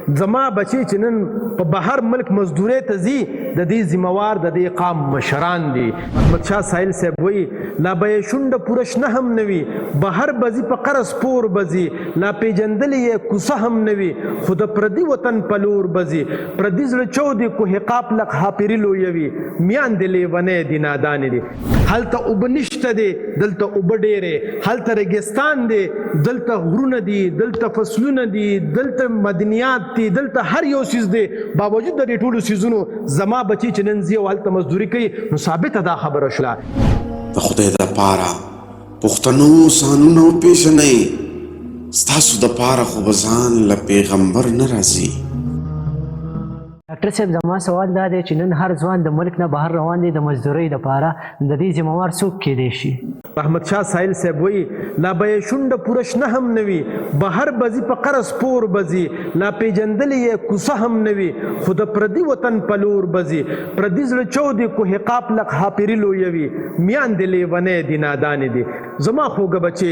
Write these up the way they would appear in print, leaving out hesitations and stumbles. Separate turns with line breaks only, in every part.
زما بچی چې نن په بهر ملک مزدورۍ ته ځي، د دې ذمه وار د دې قام مشران دي. احمد شاه ساحل صاحب وایي، لا به یې شونډه پوره شنه هم نه وي، بهر به ځي په قرض پور به ځي، لا پېژندلې یې کوڅه هم نه وي، خو د پردي وطن په لور به ځي، پردي زړه چودې کوه قاف لق ښاپېري لویوي، میاندې لېونۍ دي نادانې دي. هلته اوبه نشته دی، دلته اوبه ډېرې، هلته رېګستان دی، دلته غرونه دي، دلته فصلونه دي، دلته مدنیات دي، دلته هر یو څیز دی، باوجود د دې ټولو څیزونو زما بچي چې نن ځي او هلته مزدوري کوي نو ثابته دا خبره شوله.
د خدای د پاره پښتنو ځانونه وپیژنئ ستاسو د پاره خو به ځان له پیغمبر نه راځي.
ډاکټر صاحب زما سوال دا دی چې نن هر ځوان د ملک نه بهر روان دی د مزدورۍ لپاره نو د دې ذمه وار څوک کیدای شي؟
احمد شاه ساحل صاحب وایي، لا به یې شونډه پوره شنه هم نه وي، بهر به ځي په قرض پور به ځي، لا پېژندلې یې کوڅه هم نه وي، خو د پردي وطن په لور به ځي، پردي زړه چودې کوه قاف لق ښاپېري لویوي، میاندې لېونۍ دي نادانې دي. زما خوږه بچې،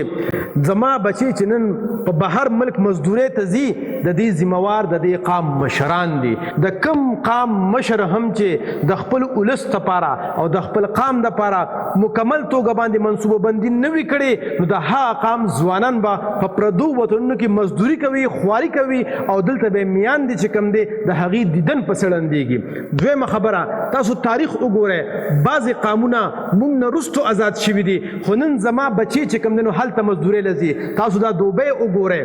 زما بچې چې نن په بهر ملک مزدورۍ ته ځي، د دې ذمه وار د دې قام مشران دي. د کوم قام مشر هم چې د خپل اولس دپاره او د خپل قام دپاره مکمل توګه باندې منصوبه بندي نه وي کړې، نو د هغه قام ځوانان به په پردو وطنونو کې مزدوري کوي، خواري کوي او دلته به یې میاندې چې کوم دی د هغې دیدن پسې ړندېږي. دویمه خبره، تاسو تاریخ وګورئ، بعضې قامونه مونږ نه وروسته ازاد شوي دي، خو نن زما بچی چې کوم دی نو هلته مزدورۍ له ځي. تاسو دا دوبۍ وګورئ،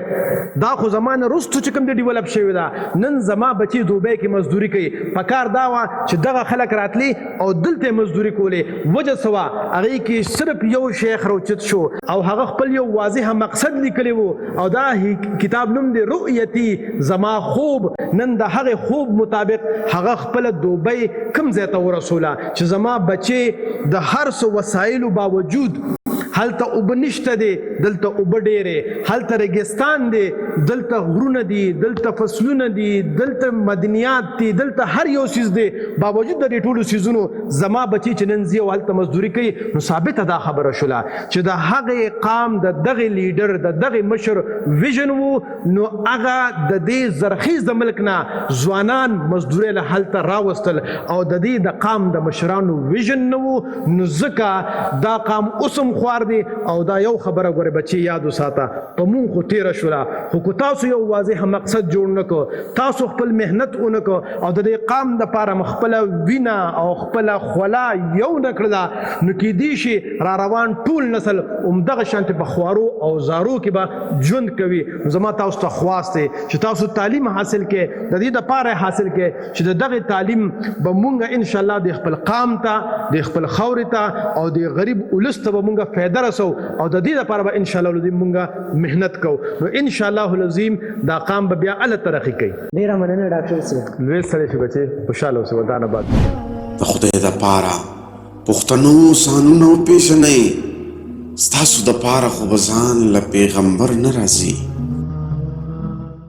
دا خو زما نه وروسته چې کوم دی ډیولپ شوې ده، نن زما بچی دوبۍ کې مزدوري کوي. پکار دا وه چې دغه خلک راتلي او دلته یې مزدوري کولې. وجه څه وه؟ هغې کې صرف یو شیخ راوچت شو او هغه خپل یو واضح مقصد لیکلی وو او دا کتاب نوم دی رؤیتی، زما خوب. نن د هغې خوب مطابق هغه خپله دوبۍ کوم ځای ته ورسوله چې زما بچی د هر څه وسایلو باوجود هلته اوبه نشته دی، دلته اوبه ډېرې، هلته رېګستان دی، دلته غرونه دي، دلته فصلونه دي، دلته مدنیات دي، دلته هر یو څیز دی، باوجود د دې ټولو څیزونو زما بچی چې نن ځي او هلته مزدوري کوي نو ثابته دا خبره شوله چې د هغې قام د دغې لیډر د دغې مشر ویژن وو، نو هغه د دې زرخیز د ملک نه ځوانان مزدورۍ له هلته راوستل او د دې د قام د مشرانو ویژن نه وو، نو ځکه دا قام اوس هم خوار دی. او دا یو خبره ګوره بچې یاد وساته، په مونږ خو تیره شوله، خو که تاسو یو واضح مقصد جوړ نه کړ، تاسو خپل محنت ونه کړ او د دې قام د پاره مو خپله وینه او خپله خوله یو نه کړله، نو کیدی شي را روان ټول نسل همدغه شانتې په خوارو او زارو کې به ژوند کوي. نو زما تاسو ته خواست دی چې تاسو تعلیم حاصل کړئ، د دې لپاره حاصل کړئ چې د دغه تعلیم به مونږ ان شاء الله د خپل قام ته، د خپل خاورې ته او د غریب ولس ته به مونږ فایده رسو او د دې لپاره به ان شاء الله العظیم مونږ محنت کوو، نو ان شاء الله العظیم دا قام به بیا هله ترقي کوي.
ډیره مننه ډاکټر صیب.
لوی سړی شې بچې، خوشحاله اوسې، ودان اباد.
د خدای دپاره پښتنو ځانونه وپېژنئ، ستاسو دپاره خو به ځان له پېغمبر نه راځي.